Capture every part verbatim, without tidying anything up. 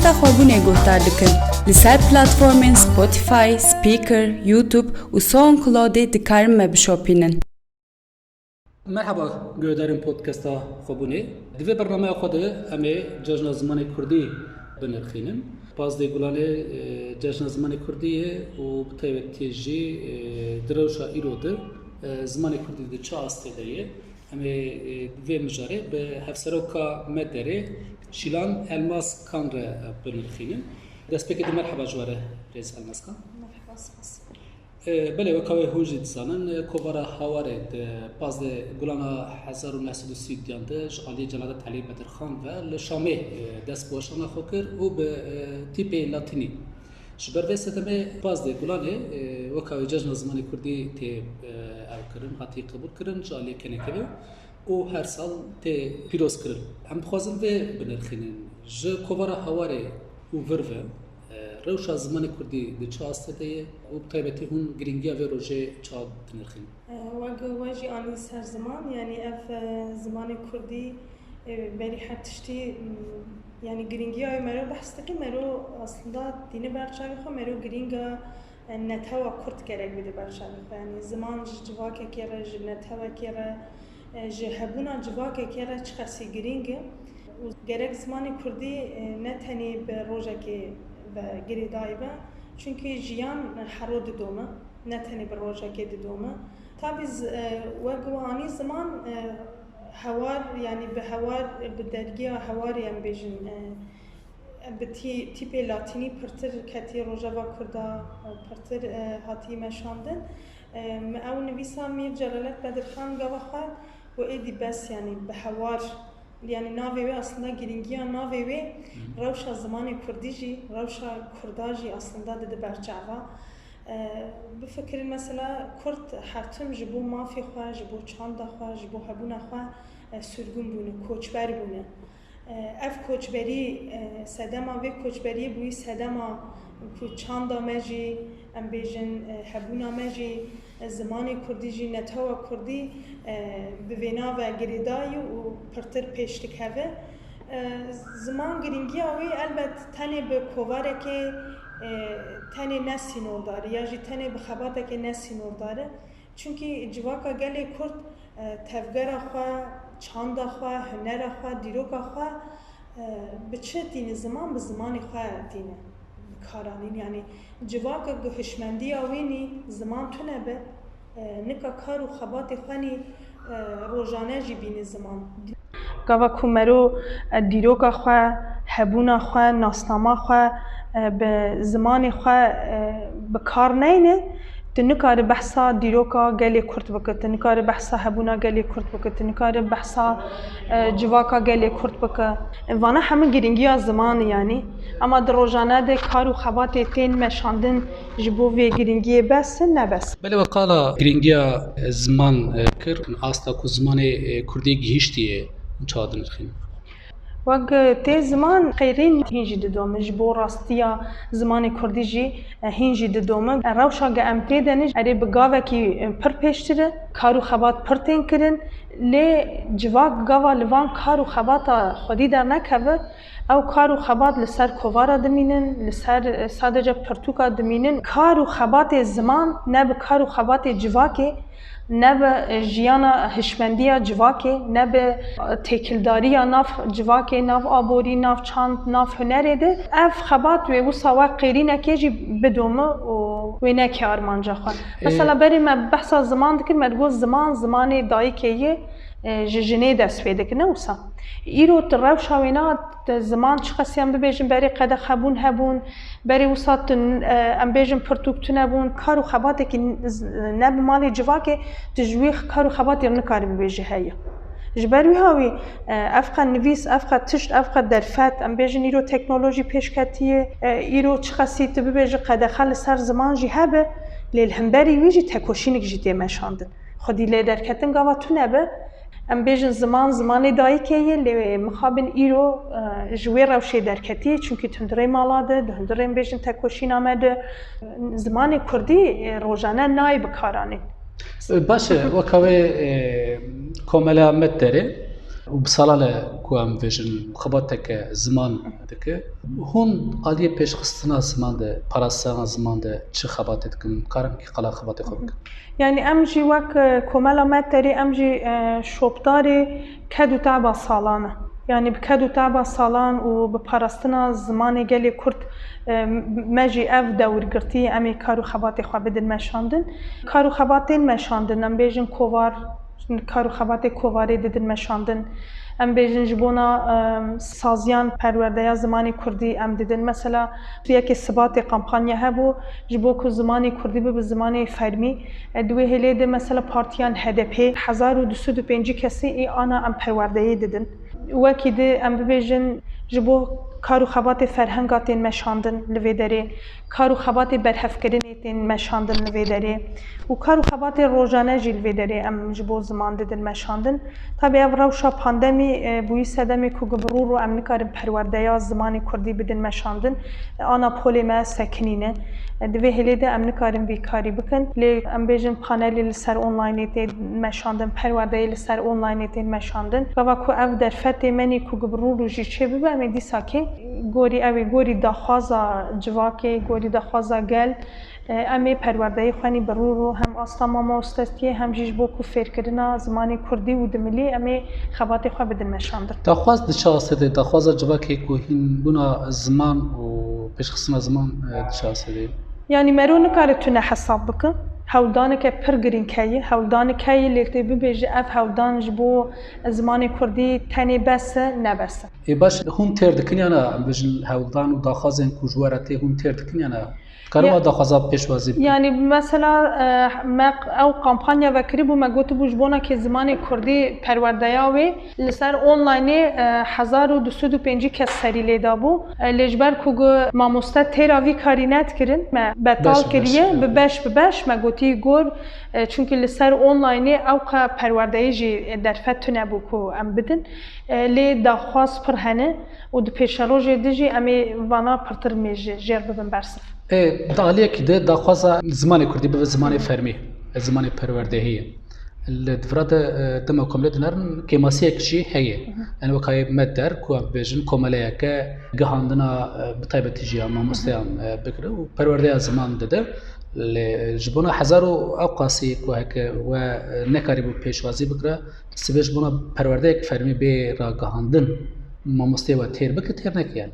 Xwebûnê guhdar dikin. Li ser platformên Spotify, Spreaker, YouTube û SoundCloudê dikarin me bişopînin. Merhaba, guhdarên podcasta Xwebûnê. Di vê bernameya xwe de em ê Cejna Zimanê Kurdî binirxînin. Pazdeh Gulanê, e, Cejna Zimanê Kurdî ye û bi taybetî jî, e, di rewşa îro de, e, zimanê kurdî di çi astê de ye? Em ê, e, vê mijarê bi hevseroka Medderê Şîlan Elmas Kan re, e, binirxînin. Destpêkê de merheba ji we re, birêz Elmas Kan. Merheba, spas. E, belê, weka wê hûn jî dizanin, e, kovara Hawarê di pazdeh Gulana hezar û neh sed û sî û duyan de ji aliyê Celadet Elî Bedirxan ve li Şamê, e, dest bi weşana xwe kir û bi, e, tîpê latînî. Ji ber vê sedemê pazdeh Gulanê, e, weka wê Cejna Zimanê Kurdî tê, e, ew kirin, hatî qebûl kirin ji aliyê K N K V û her sal tê pîroz kirin. Em dixwazin vê binirxînin. Ji kovara Hawarê û vir ve, e, rewşa zimanê kurdî di çi astê de ye û bi taybetî hûn girîngiya vê rojê çawa dinirxînin? E, wek we jî anî ser ziman, yanî ev, e, zimanê kurdî, e, berî her tiştî, m, yanî girîngiya wê mero behs dike, mero aslında tîne ber çavê xwe, mero girînga, e, netewa kurd gerek bide ber çavê xwe. Yanî ziman ji civakekê re, ji netewekê re, e, ji hebûna civakekê re çiqasî girîng e. Û gerek zimanê kurdî, e, ne tenê bi rojekê ve girêdayî be, çunkî jiyan hero didome, ne tenê bi rojekê didome. Tabî z-, e, wek we anî ziman, e, hewar, yanî bi hewar, bi dergiya hewarê em bêjin, e, bi tî-, tîpê latînî pirtir ketî rojeva kurda, e, pirtir, e, hatî meşandin. E, me ew nivîsa Mîr Celalet Bedirxan gava xwe û êdî bes, yanî bi hewar, yanî navê wê aslında girîngiya navê wê Hı. rewşa zimanê kurdî jî, rewşa kurda jî aslında dide ber çava. E, bifikirin mesela kurd her tim ji bo mafê xwe, ji bo çanda xwe, ji bo hebûna xwe, e, sirgûn bûne, koçber bûne. E, ev koçberî, e, sedema vê koçberiyê bûyî sedema ku çanda me jî, em bêjin, e, hebûna me jî, e, zimanê kurdî jî, netewa kurdî, e, bi vêna ve girêdayî û pirtir pêş dikeve. E, ziman girîngiya wê elbet tenê bi kovarekê, e, tenê ne sînordar e ya jî tenê bi xebatekê ne sînordar e. Çunkî civaka gelê kurd, e, tevgera xwe, çanda xwe, hunera xwe, dîroka xwe, e, bi çi tîne ziman, bi zimanê xwe tîne bi kar anîn. Yanî civaka ku hişmendiya wê nî ziman tune be, e, nika kar û xebatê xwe nî, e, rojane jî bîne ziman. Gava ku mero, e, dîroka xwe, hebûna xwe, nasnama xwe, e, bi zimanê xwe, e, bi kar neyne, tu nikarî behsa dîroka gelê kurd bike, tu nikarî behsa hebûna gelê kurd bike, tu nikarî behsa, e, civaka gelê kurd bike. Vana hemû girîngiya zimanê yanî. Ema di rojane de kar û xebatê tên meşandin ji bo vê girîngiyê bes e, ne bes. Belê we qala girîngiya, e, ziman, e, kir, asta ku zimanê, e, kurdî gihîştiye, çawa dinirxînin? Wek tê ziman qêrîn hîn jî didome, ji bo rastiya zimanê kurdî jî, e, hîn jî didome. E, rewşa ge em tê de ne, erê bi gavekî, e, pir pêştir e, kar û xebat pir tên kirin, lê civak gava li van kar û xebata xwedî dernekeve, ew kar û xebat li ser kovara dimînin, li ser, e, sadece pirtûka dimînin. Kar û xebatê ziman ne bi kar û xebatê civakê, ne bi, e, jiyana hişmendiya civakê, ne bi, e, têkildariya nav civakê, nav aborî, nav çand, nav hunerê de ev xebat wê wisa wek qêrînekê jî bidome û wê neke armanca xwe. Ê, Mesela berê me behsa ziman dikir, me digot ziman, zimanê dayikê ye, e, ji jinê dest pê dike, ne wisa. Îro tu rewşa wêna, tu ziman çiqas em bibêjin berê qedexe bûn hebûn, berê wisa tu, e, em bêjin pirtûk tune bûn, kar û xebatekî n-, z-, ne bi malê civakê, tu ji wî kar û xebatê re nikarî bibêjî heye. Ji ber wî hawî, e, ev qe nivîs, ev qe tişt, ev qe derfet, em bêjin îro teknolojî pêş ketiye, e, îro çiqasî tu bibêjî qedexe li ser ziman jî hebe, lê li hemberî wî jî tekoşînik jî tê meşandin. Xwedî lê derketin gava tune be, em bêjin ziman, zimanê dayikê ye, lê mixabin îro, e, ji wê rewşê derketiye, çunkî di hundirê mala de, di hundirên bêjin tekoşîna me de, e, zimanê kurdî, e, rojane nayê bikaranîn. E, baş e, weka wê, e, komela Medderê, Û bi salan e ku em bêjin xebateke ziman dike. Hûn aliyê pêşxistina ziman de, parastina ziman de çi xebatê dikin? Karin kî qala xebatê xwe bikin? Yanî em jî wek, e, komela me terê, em jî, e, şopdarê ked û teba salan e. Yanî bi ked û teba salan û bi parastina zimanê gelê Kurd, e, me jî ev dewrgirtî em ê kar û xebatê xwe bidin meşandin. Kar û xebatên meşandin, em bêjin kovar, kar û xebatê kovarê didin meşandin. Em bêjin ji bona, em, saziyan perwerdeya zimanê kurdî em didin. Mesela, yekê Sibatê kampanya hebû ji bo ku zimanê kurdî bibe zimanê fermî. E, di wê hêlê de mesela partiyan H D P hezar û du sed û pêncî kesî ê ana em perwerdeyê didin. Wekî di em bibêjin ji bo kar û xebatê ferhenga tên meşandin li vê derê, kar û xebatê berhevkirinê tên meşandin li vê derê û kar û xebatê rojane jî li vê derê em ji bo ziman didin meşandin. Tabî ev rewşa pandemî, e, bûyî sedemê ku bi rû rû em nikarin perwerdeya zimanê kurdî bidin meşandin. E, ana polê me sekinîne. E, di vê hêlê de em nikarin vî karî bikin. Lê em bêjin panelê li ser onlaynê tê meşandin, perwerdeyê li ser onlaynê tên meşandin. Gava ku ev derfetê menî ku bi rû rû jî çêbibe, em ê dîsakê gorî ew ê gorî daxwaza civakê, gorî daxwaza gel, e, em ê perwerdeyê xwe nî bi rû rû hem asta mamostetiyê hem jî ji bo ku fêrkirina zimanê kurdî û dimilî em ê xebatê xwe bidin meşandin. Daxwaz di çi astê de, daxwaza civakê ku hîn bûna ziman û pêşxistina ziman, e, di çi astê de? Yanî mero nikare tune hesab bike. Hewldaneke pir girîng heye. Hewldanek heye lê tê bibêje ev hewldan ji bo zimanê kurdî tenê bes e, ne bes e. Ê baş, hûn têr dikin yana em bêjin hewldan û daxwazên ku ji we re tê hûn têr dikin yana? Dikarin Ya- wa daxwaza pêşwazî bikin? Yanî mesela, e, me ew kampanya vekirîbû, me gotibû ji bona ke zimanê kurdî perwerdeya wê li ser onlaynê, e, hezar û du sed û pêncî kes serî lê dabû. E, lê ji ber ku gu mamoste têra vî karî nedikirin, me betal Beş bi beş, kiriye, evet. bi beş bi beş me gotî gor, e, çunkî li ser onlaynê ew qe perwerdeyê jî derfet tune bû ku em bidin. E, lê daxwaz pir hene û di pêşerojê de jî em ê vana pirtir mêj jêr bibin bersiv. Ê, di aliyekî de daxwaza zimanê kurdî bibe zimanê fermî, zimanê perwerdehiyê. Li di vira de, e, dema ku em lê dinerin kêmasiyek jî heye. Yanî wek hayê me der ku em bêjin komeleyeke gihandina, e, bi taybetî jî ya mamosteyan, e, bigire û perwerdeya ziman dide. Lê ji bona hezar û ew qasî ku heke we, e, nekarîbû pêşwazî bikira, sibê ji bona perwerdeyek fermî bê ragihandin, mamosteyê we têr bike, têr neke yanî.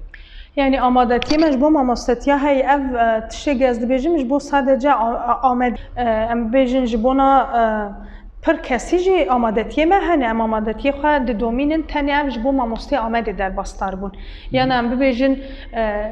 Yanî amadetiyê me ji bo mamostetiya heye. Ev, e, tiştê ez dibêjim ji bo sadece a-, a-, Amed, e, em bibêjin ji bona, e, pir kesî jî amadetiyê me hene. Em amadetiyê xwe didomînin, tenê ev ji bo mamosteyê Amedê derbasdar bûn. Yana em bibêjin, e,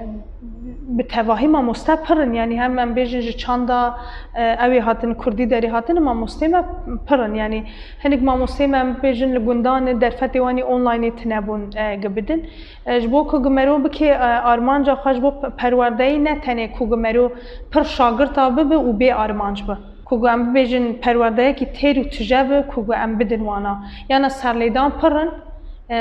bi tevahî mamoste pir in. Yanî hem em bêjin ji çanda, e, ew ê hatin kurdî derê hatin, mamosteyê me pir in. Yanî hinek mamosteyê me em bêjin li gundan e, derfetê wan ê onlaynê tune bûn, e, gi bidin. E, ji bo ku gi mero bikê, e, armanca xwe ji bo pe-, perwerdeyî ne tenê ku gi mero pir şagirta bibe û bê armanc be. Ku gi em bibêjin perwerdeyekî têr û tije be ku gi em bidin wana. Yana serlêdan pir in, e,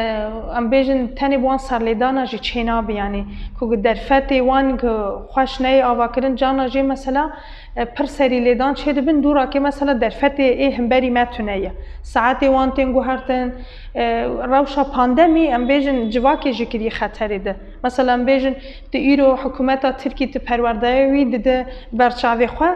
em bêjin tenê bi wan serlêdana jî çênabe yanî. Ku gi derfetê wan gi xweş neyê avakirin, carna jê mesela, e, pir serî lêdan çêdibin, dû rakê mesela derfetê ê himberî me tune ye. Saetê wan tên guhertin, e, rewşa pandemî em bêjin civakê jî kiriye xeterê de. Mesela em bêjin ti îro hikûmeta Tirkî ti perwerdeya wî dide berçavê xwe,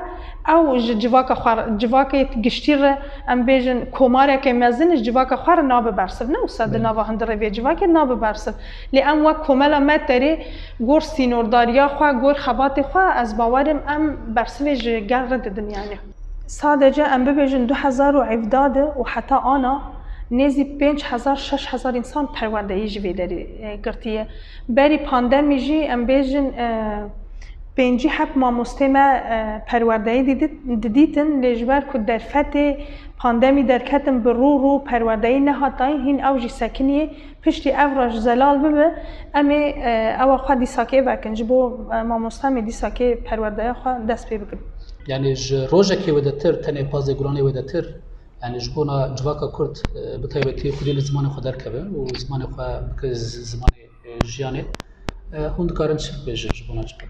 ew ji civaka xwe re, civakê giştî re em bêjin komareke mezin ji civaka xwe re nabe bersiv. Ne wisa di nava hundirê vê civakê nabe bersiv. Lê em wek komela me terê gor sînordariya xwe, gor xebatê xwe, ez bawer im em bersivê ji gel re didin yanî. Sadece em bibêjin du hezar û hevdeh de û heta ana nêzî pênc hezar şeş hezar însan perwerdeyî ji vê derê, e, girtiye. Berî pandemî jî em bêjin, e, pêncî heb mamostê me, e, perwerdeyî didît-, didîtin, lê ji ber ku derfetê pandemî derketin bi rû rû perwerdeyî nehatayîn, hîn ew jî sekiniye. Piştî ev roj zelal bibe, em ê, e, ewa xwe dîsakê vekin. Ji bo, e, mamoste em ê dîsakê perwerdeya xwe dest pê bikin. Yanî ji rojekê wedetir, tenê pazdeh Gulanê wedetir, yanî ji bona civaka Kurd, e, bi taybetî xwedî li zimanê xwe derkeve û zimanê xwe bike z-, zimanê, e, jiyanê, e, hûn dikarin çi bibêjin ji bona civakê?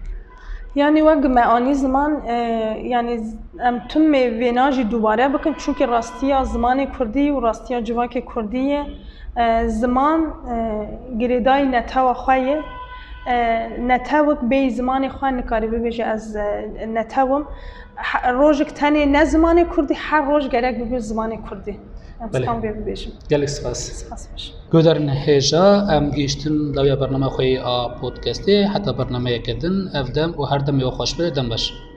Yanî wek me anî ziman, e, yanî em timê vêna jî dubare bikin, çunkî rastiya zimanê kurdî û rastiya civakê kurdî ye. E, ziman, e, girêdayî netewa xwe ye. E, netewik bêyî zimanê xwe nikarî bibêje ez, e, netew im. He-, rojek tenê ne zimanê kurdî, her roj gerek bibe zimanê kurdî. Em Belê. Stan vê bibêjim. Gelek spas. Spas baş. Guhdarên hêja, em gihiştin dawiya bernameya xwe yê a podcastê, heta bernameyeke din, ev dem û her demê we xweş be, dem baş.